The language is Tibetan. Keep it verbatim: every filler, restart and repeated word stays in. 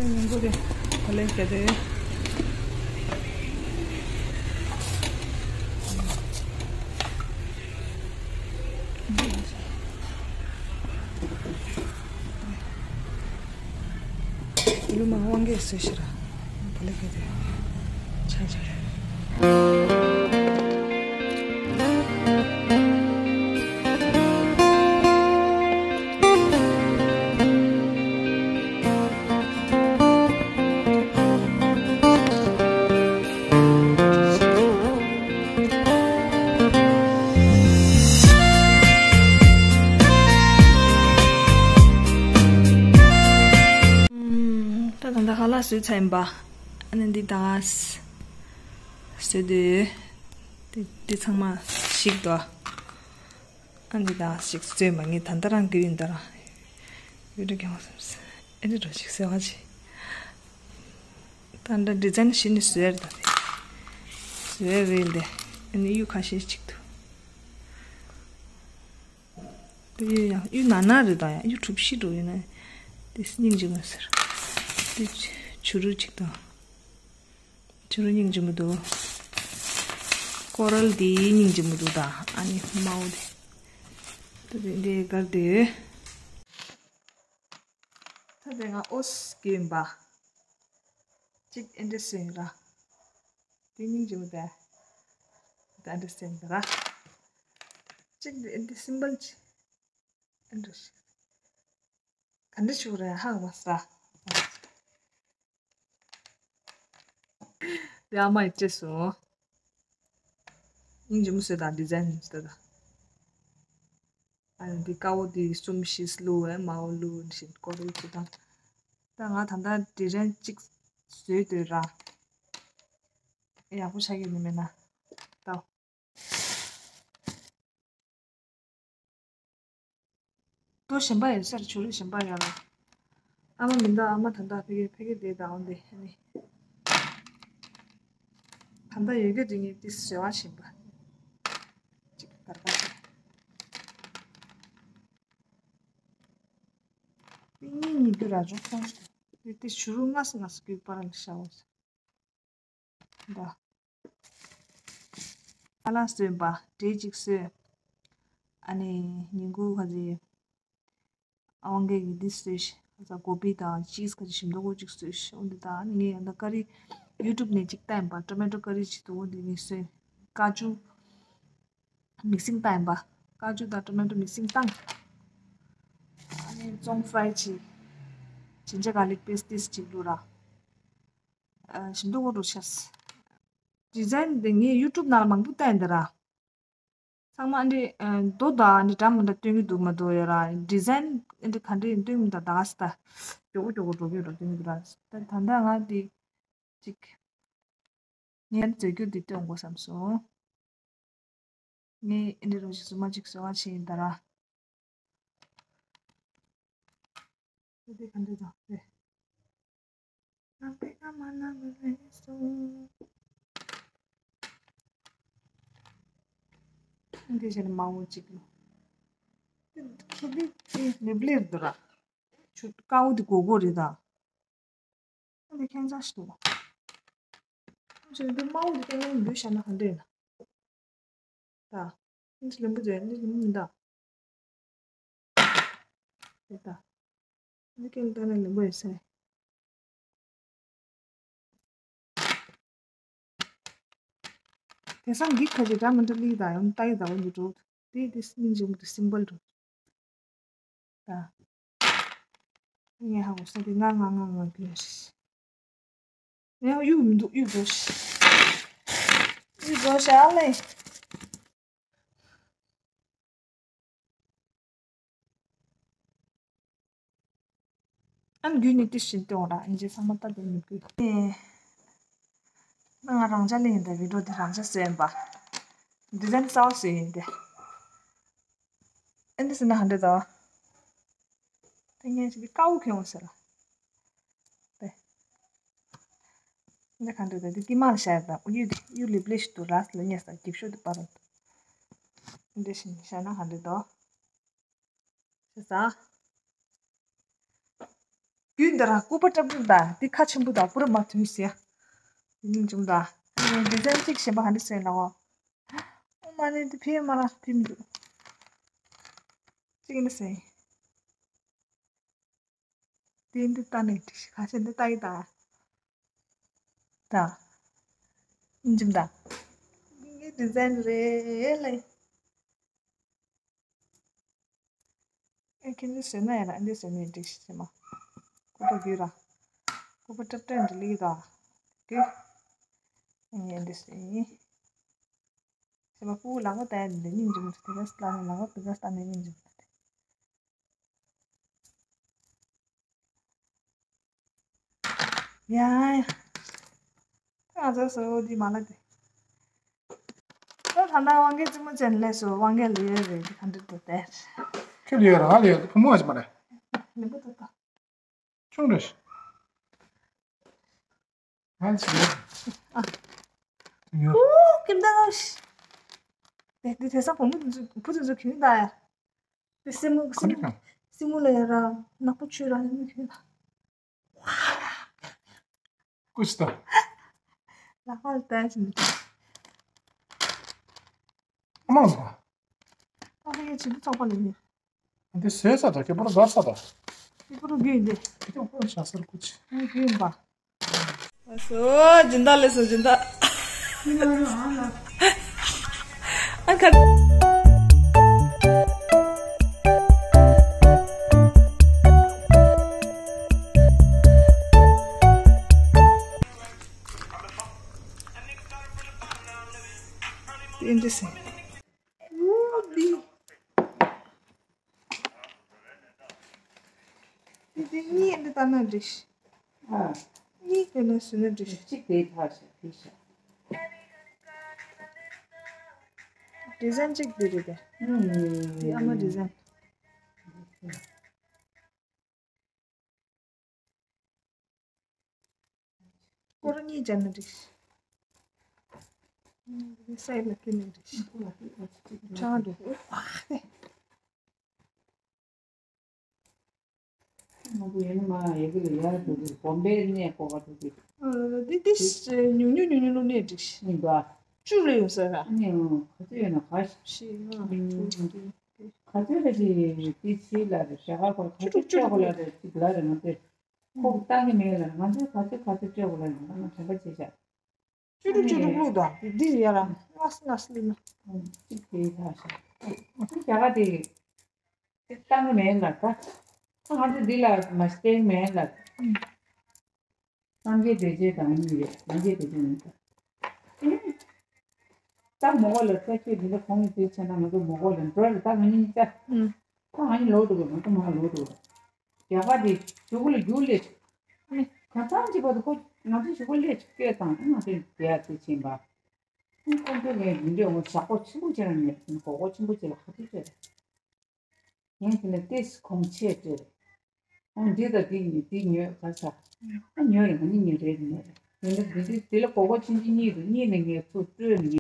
ཉིན་གུང་གི་ག་ལེ་ག་དེ། ཡུ་མ་དབང་གིས་ཟེར་ཤི་ར། ག་ལེ་ག་དེ། ཆ་ཆ་རེད། ད་ད་ལྟ་ཁ་ལག་བཟོས་ཚར་ཡིན་པ། ཨ་ནི་འདི་ད་ང་བཟོས་དུས། འདི་འདི་ཚང་མ་ཞིག་ཏུ། ཨ་འདི་ད་ཞིག་བཟོས་མ་ངེས་ད་ལྟ་རང་གི་ཡིན་ད་རང་། ཡུ་རེ་གང་བཟོས། ཨེ་འདི་འགྲོ་ཞིག་བཟོས་བ་ཅི། ད་འདྲ་ཌི་ཛའིན་ཞིག་ནི་བཟོས་རེད་ད། བཟོས་རེད་ལས། ཨ་ནི་གཡུ་ཁ་ཤས་ཅིག་ཏུ། གཡུ་ཡང་གཡུ་ནག་ནག་རེད་ད། ཡང་གཡུ་གྲུ་བཞི་འགྲོ་ཡིན་ན། དེ་སྙིང་རྗེ་མོ་ཟེར། དེ་བྱུ་རུ་ཅིག་དང་། བྱུ་རུ་སྙིང་རྗེ་མོ་འདུག་ཀོ་རལ་དེ་སྙིང་རྗེ་མོ་འདུག་ད། ཨ་ནི་དམར་པོ་དེ། ད་དེ་འདི་གར་དེ། ད་དེ་ང་ཨོ་སི་གི་ཡིན་པ། གཅིག་ཨེ་འདྲ་སེ་ཡིན་ར། དེ་སྙིང་རྗེ་མོ་དེ། ད་ཨེ་འདྲ་སེ་ཡིན་ད་ར། གཅིག་དེ་ཨེ་འདྲ་སིམ་པལ་གཅིག་ཨེ་འདྲ་ཞིག་ག་འདྲ་ཞིག་རེད་ཧ་གོ་མ་སོང་། དེ་ཨ་མ་ཡིས་སྤྲད་སོང་། སྙིང་རྗེ་མོ་བཟོས་དང་ཌི་ཛའིན་བཟོས་དང་། ཨ་ནི་འདི་དཀར་པོ་འདི་གསུམ་བཞི་བླུགས་བས་དམར་པོ་བླུགས་བཞིན་ཀོ་རེ་ཅི་དང་། ད་ང་ད་ལྟ་ཌི་ཛའིན་གཅིག་བཟོས་འདོད་ར། ཡག་པོ་ཆགས་ཀྱི་ཡོད་མེད་ན། ལྟ། ལྟོ་གཞན་པ་ཡོད་ས་རེད། བྱུ་རུ་གཞན་པ་ཡོད་ར། ཨ་མ་མི་འདུག་ཨ་མ་ད་ལྟ་ཕ་གི་ཕ་གི་དེ་དང་འོ་འདི་ཨ་ནི། ད་ལྟ་ཡོད་རྒྱུ་དེ་ངས་ཏི་བཟོ་བ་བཞིན་པ། ཅིག་གར་གར་ཅིག་ཏི་གཉིས་གཉིས་རྒྱུ་ར་འཇོག་སོང་། ཏི་ཏི་བྱུ་རུ་ལྔ་སུ་ལྔ་སུ་རྒྱུ་པ་ར་ལ་ཤ་འོ། འདྲ། ཁ་ལག་བཟོས་པ་འབྲས་གཅིག་བཟོས། ཨ་ནི་ཉིན་གུང་ཁ་ཅིག་ཨ་ཝང་གེ་གི་འདི་བཟོས་ཤག་ཁ་ས་གོ་པི་དང་ཅིས་ཁ་ཅིག་ཞིམ་མདོག་པོ་ཅིག་བཟོས་ཤག་འོ་འདི་དང་ཨ་ནི་ངས་ཡང་ད་ཀ་རི་ཡུ་ཊུབ་ནས་ཅིག་བལྟས་པ་ཊོ་མེ་ཊོ་ཀ་རི་ཅིག་འདུག་འོ་འདི་ངས་བཟོས། ཀ་ཅུ་མིག་སིང་བཏང་ཡིན་པ། ཀ་ཅུ་དང་ཊོ་མེ་ཊོ་མིག་སིང་བཏང་། ཨ་ནི་ཙོང་ཧྥ་རའི་བྱས། ཇིན་ཇར་གར་ལིག་པེ་སི་ཊི་ཅིག་བླུགས་ར། ཨ་ཞིམ་མདོག་པོ་འདུག་ཤག་ཌི་ཛའིན་འདི་ངས་ཡུ་ཊུབ་ནང་ལ་མང་པོ་བལྟས་ཡིན་ད་ར། ཚང་མ་འདི་ཨ་རྡོ་དང་འདི་འདྲ་མི་འདྲ་སྟོན་གྱི་འདུག་མ་གཏོགས་ཡོད་ར། ཌི་ཛའིན་འདི་ག་འདྲ་ཡིན་སྟོན་མི་འདུག་ད་ག་ས་ད། མགྱོགས་པོ་མགྱོགས་པོ་འགྲོ་གི་ར་སྟོན་གྱི་འདུག་ར། ད་ད་ལྟ་ང་འདི་ཅིག་ངས་མཛེས་རྒྱུ་འདི་སྟོན་དགོས་བསམ་སོང་། ངས་ཨེ་འདྲ་རང་བཞིན་སུ་མ་ཅིག་བཟོ་བ་བྱས་ཡིན་ད་ར། འདི་ག་འདྲ་དང་རེད། ནམ་པའི་ཨ་མ་ནམ་པའི་རེད་སོང་། འདི་བྱས་ན་མང་བོ་ཅིག་ལོ། ཁེ་ལི་ཏི་ལེབ་ལེབ་འདུག་ར། ཆུ་དཀར་པོ་འདི་གོ་གོ་རེད་ད། འདི་ཁྱད་མཚར་ཞིག་འདུག་ཅེས་འདི་དམར་པོ་འདི་སྟོན་ལེན་འདུག་བྱས་ན་ག་འདྲ་ཡིན་ན། ད། འདི་ལེན་པོ་རེད། འདི་ལེན་པོ་མིན་ད། རེད་ད། འདི་སྐད་ལྟ་ན་ལེན་པོ་ཡོད་ས་རེད། དེང་སང་འདི་ཁ་ཅིག་འདྲ་མི་འདྲ་ལི་ད་ཡང་ལྟ་ཡི་ད་འོ་འདི་འགྲོ། དེ་དེ་སྙིང་རྗེ་མོ་དེ་སིམ་པལ་འགྲོ། ད། ངས་ཧ་གོ་ས་དེ་ང་ང་ང་ང་གི་ཡོད་རེད། ཡང་གཡུག་མི་འདུག་གཡུག་འགྲོ་ཤི། གཡུག་འགྲོ་ཤི་ཨ་ལེ། ཨ་ནི་རྒྱུད་ནས་ཏི་བཞིན་ཏེ་འོང་ར་ཨིན་ཇི་ཚང་མ་ལྟ་དེ་མི་དགོས། ཨེ། ང་རང་ཅག་ལེན་ཡིན་ད་བི་ཌིའོ་དེ་རང་ཅག་བཟོས་ཡིན་པ། ཌི་ཛའིན་གསར་པ་བཟོས་ཡིན་ཏེ། ཨེ་འདི་ཟེར་ན་ཧ་འདྲེ་ད། དེ་ངས་ཅི་དཀའ་བོ་ཁེངས་ཟེར་ལ། དེ། འདི་ག་འདྲ་དེ་དེ་ཏི་མ་ལ་ཤར་དང་གཡུ་དེ་གཡུ་ལེབ་ལེབ་ཞིག་ཏུ་ར་ལ་ཉེ་ས་འགྱིབ་ཤོག་དེ་པ་ར། འདི་བཞིན་ཤར་ན་ག་འདྲ་དོ། ཤེས་ས། རྒྱུད་ དེ་ར་སྐུད་པ་ཏྲབ་ཏྲབ་ད་དེ་ཁ་ཆེན་པོ་ད་པུ་ར་མ་ཐུང་ཟེར་ཡ། དེ་སྙིང་རྗེ་མོ་ད། ཨ་ནི་ཌི་ཛའིན་གཅིག་གཞན་པ་ག་འདྲ་བཟོས་ན་འོ། ཨོ་མ་ནི་དེ་ཕི་མ་ལ་ཕི་མི་འདུག་གཅིག་ནི་ཟེར། དེ་འདི་ལྟ་ནས་འགྲིག་ཤི་ཁ་ཤས་འདི་ལྟ་ཡི་ད། ད། ཨིན་ཇིམ་ད། ངའི་ཌི་ཛའིན་རེད་ལེ། ཨེ་ཁྱེད་འདི་བཟོས་ན་ཡ་ལ་འདི་བཟོས་ནས་འགྲིག་ཤི་ཟེར་མ། ཀུ་པ་རྒྱུ་ར། ཀུ་པ་ཏྲབ་ཏྲབ་འདི་ལི་ད། དེ། ངས་འདི་བཟོས་ཡིན། ཟེར་མ་ཕྲུ་གུ་ལག་པ་ལྟ་ཡ་འདི་སྙིང་རྗེ་མོ་དེ་ག་སི་ལ་ནས་ལག་པ་དེ་ག་སི་ལ་ནས་སྙིང་རྗེ་མོ་དེ། ཡ་ཡ། ང་ཚོ་སོ་འདི་མ་ལ་དེ། ད་ད་ལྟ་དབང་རྒྱལ་རྩེད་མོ་ཅན་ལས་སུ་དབང་རྒྱལ་ལ་ཡོད་རེད་དེ་ག་འདྲ་འདུག་དེ། ཁྱོད་ལ་ཡོད་ར་ང་ལ་ཡོད་དེ་བུ་མོ་ཞིག་མ་རེད། ལེན་པོ་ཏོ་ཏོ། ཆུང་རེད། ང་ལ་ཞིག་ཡོད། ཨ། ཡོད། ཨོ་ཀིམ་ད་ལོ་ཤི། དེ་དེ་དེ་ས་བུ་མོ་དེ་ཚོ་བུ་དེ་ཚོ་གིན་ད་ཡ། དེ་སེ་མོ་སེ་མོ་སེ་མོ་ལ་ཡ་ར་ནག་པོ་ཆུ་ར་ནི་གིན་ད། ཀུ་ཤི་ད། ལ་ཧོལ་ཏཱ་ཞིག་ཨ་མ་ལ། ཨ་ཧེ་ཆི་བུ་ཚོགས་པ་ལ་ཡིན། འདི་ཟས་ས་ད་ཁེ་པོར་གར་ས་ད། ཁེ་པོར་རྒྱུ་ཡིན་ཏེ། ཁེ་པོར་ཤ་སར་ཀུ་ཆི། ཨ་རྒྱུ་ཡིན་པ། ཨ་སོ་སྦྱིན་བདག་ལས་སོ་སྦྱིན་བདག་ཨ་ཁ། དེ་འདྲ་ཟེར། འདི་འདི་གཉིས་འདི་ལྟ་ན་འགྲིག་ཤི། ཨ། གཉིས་དེ་ནས་བཟོས་ན་འགྲིག་ཤི། གཅིག་དེ་ཕར་བཞག་དེ་བཞག་ཌི་ཛའིན་གཅིག་འདི་རེད་དེ། ཨུམ། འདི་ཨ་མ་ཌི་ཛའིན། སྐོར་གཉིས་སྦྱར་ན་འགྲིག་ས་ཡི་ལ་ཀི་ནས་འགྲིག་ཁྲང་འགྲོ། ཨ་ཧེ། ང་ཚོ་ཡིན་ན་མ་ཡི་གེ་ལ་ཡར་འགྲོ་གི་གོམ་པའི་གནས་སྐོར་བ་འགྲོ་གི་འདི་འདི་ཉུང་ཉུང་ཉུང་ཉུང་ལོ་གནས་འགྲིག་ཡིན་པ། བཅུ་ལས་ཡོད་ས་ར། ཨ་ནི་ཨང་ག་ཚོད་ཡོད་ན་ག་ཤི། ཤི་ང་བཅུ་འགྲིག་ག་ཚོད་ལ་ཅི་ཏི་ཚི་ལ་རེ་ཞྭ་ཁ་ཁོ་ག་ཚོད་སྤྲད་དགོས་ལ་རེ་ཅིག་ལ་རེ་ང་ཚོས་ཁོ་བཏང་གི་མེད་ལ་ང་ཚོས་ག་ཚོད་ག་ཚོད་སྤྲད་དགོས་ལ་རེ་ང་ཚོ་དྲན་པ་བྱེད་བྱ། བཅུ་དྲུག་བཅུ་དྲུག་བླུགས་དང་འདི་ཡ་ལ་ངས་ངས་ལི་ན། གཅིག་དེ་ལ་ཤ་ང་ཚོས་རྒྱ་གར་དེ་དེ་བཏང་གི་མེད་ལ་ད་ང་ཚོ་འདི་ལ་མ་བསྟན་མེད་ལ། སངས་རྒྱས་བདེ་ཆེན་དང་གཉིས་རེད། སངས་རྒྱས་བདེ་ཆེན་མིན་ད། ད་མོ་གོ་ལ་ས་ཁྱོད་འདི་འདྲ་ཁོང་གི་དེ་བྱས་ན་ང་ཚོ་མོ་གོ་ལ་འགྲོ་ལ་ད་ང་གཉིས་ད། ཨུམ། ཁོ་ང་གཉིས་ལོག་འགྲོ་དགོས་ང་ཚོ་མ་ལོག་འགྲོ། རྒྱ་གར་དེ་གཞུག་གུ་ལ་རྒྱུགས་ལས། ཨུམ། གང་འཚམ་གྱི་བར་དུ་ཁོ་ང་ཚོ་གཞུག་གུ་ལས་སྐྱོད་དང་ང་ཚོ་རྒྱ་དེ་ཕྱིན་པ། ཁོང་ཁོང་ཚོ་ངས་མི་འདོད་ངོ་ཞག་པོ་ཆེན་པོ་བྱས་ན་ངས་མགོ་སྐོར་ཆེན་པོ་བྱས་ལ་ཁ་ཐུག་བྱས། ངས་དེ་ནས་ཏེས་གོང་ཆེ་སྤྲད། ཨོ་འདི་དང་འདི་ཡིན་འདི་ཉོས་ག་ས། ཨ་ཉོས་རེད་ང་ནི་ཉོས་རེད་ཉོས་རེད། དེ་ནས་འདི་འདི་འདི་ལ་མགོ་སྐོར་ཆུང་ཆུང་གཉིས་འདུག་གཉིས་ནས་ངས་ཚུར་སྤྲོད་ནས།